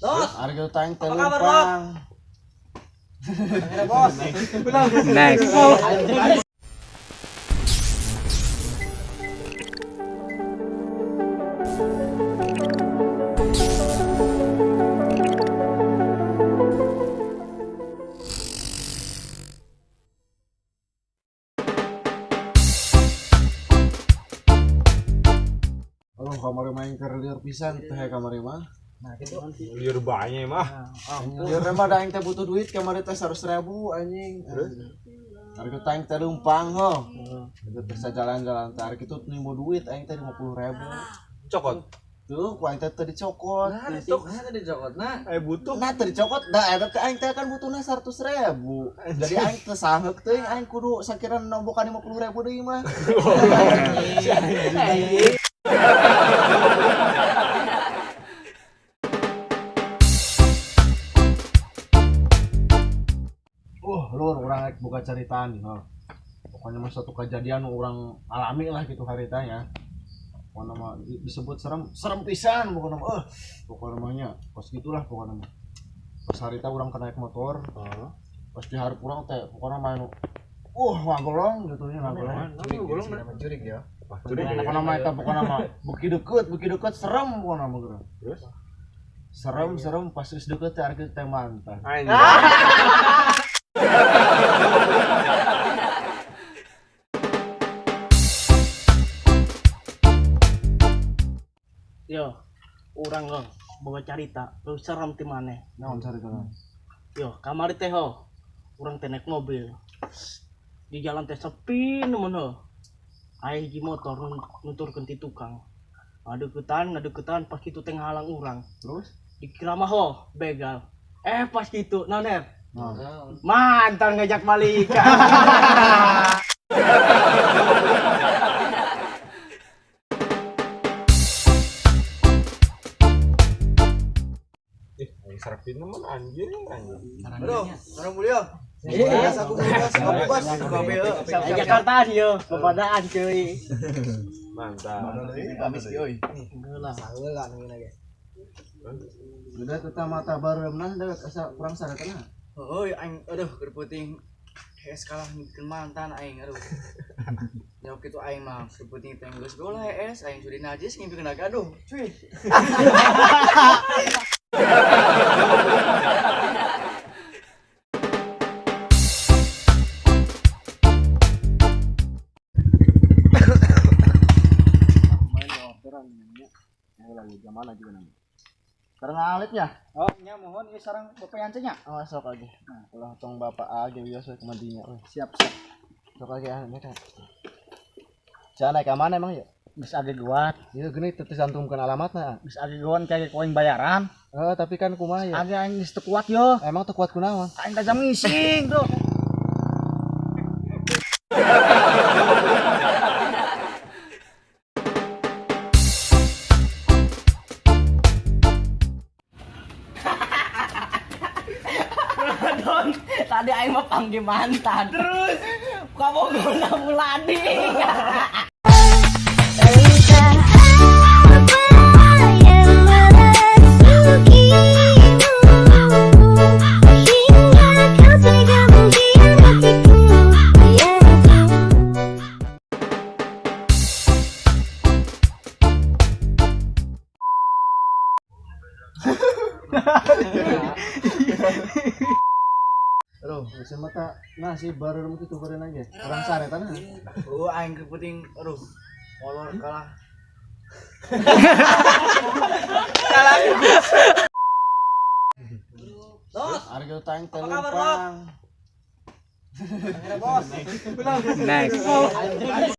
Lot. Ari kitu teh aing teh Apa kabar, lumpang. Bos. Next. Aduh, kamari main keur lieur pisan teh kamari mah. Nah, gitu. Liur banyak mah. Lieur mah da aing teh butuh duit kamari teh 100.000 anjing. Ari kitu aing teh leumpang ho. Itu teh jalan-jalan teh ari kitu nimbo duit aing teh 50.000. Cokot. Tuh, ku aing teh teu dicokot. Nah, nah dicokot nah. Eh butuh. Nah, teu dicokot da eta teh aing teh kan butuhna 100.000. Jadi aing teh sangeuk teuing aing kudu sakira nombokan 50.000 deui mah. Lur, urang rek buka ceritaan nih, heuh. Pokoknya mah suatu kejadian urang alami lah gitu haritanya. Pokoknya mah disebut serem, serem pisan pokoknya mah. Pokoknya mah nya kos gitulah pokoknya mah. Pas harita urang kena naik motor, pas di hareup urang teh pokoknya mah anu ngagolong gitu nya ngagolong. Golong Jurig ya. Pokoknya mah eta pokoknya mah beuki deukeut serem pokoknya mah geura. Terus? Serem serem pas geus deukeut teh ari teh mantan. Anjing. Yo, urang lo bawa carita, lu serem ti maneh. Naon caritana? Yo, kamari teh ho. Urang teh naik mobil. Di jalan teh sepi nemen ho. Aya hiji motor nuturkeun ti tukang. Ngadeukeutan pas kitu teh ngahalang urang. Terus? Dikira mah ho, begal. Pas kitu naon her? Naon? Mantan ngajak balikan. Aing serepin mah anjing anjing. Aduh, orang mulia. Iya, aku bebas, aku bebas. Jakarta yo, papadaan cuy. Mantap. Kamis euy. Geula. Saheula nu lagi. Udah tetap mata bareumna da asa kurang saretna. Oh, aing aduh keur peuting hees kalah ngikeun mantan aing aduh. Ya kitu aing mah keur peuting teh geus bola hees aing suri najis ngimpikeun lagi aduh. Cuy. Main orderan namanya. Ini lagi zaman juga namanya. Karena alitnya. Oh, nya mohon ieu sareng bapak yancenya. Oh, sok lagi. Nah, ulah tong bapak age biasa kemandinya we. Siap, siap. Sok lagi ah mereka. Jangan naik ke mana emang ya? Geus age guat, Ieu geuning teu dicantumkeun alamatna. geus age guan kayak koing bayaran. Tapi kan kumaha ya? Age aing geus teu kuat yo. Emang teu kuat kunaon? Aing tajam ngising, Bro. Don, tadi aing mah panggil mantan. Terus kamu guna muladi. Entah apa yang merasukimu hingga kau tega mengkhianatiku yang ku. Aduh, bisa mata nasi baru kitu beureun aja. Kurang saretana. Oh, aing keur peuting aduh. Molor kalah. Lot. Ari kitu teh aing teh Apa kabar, lumpang. Bos. Next.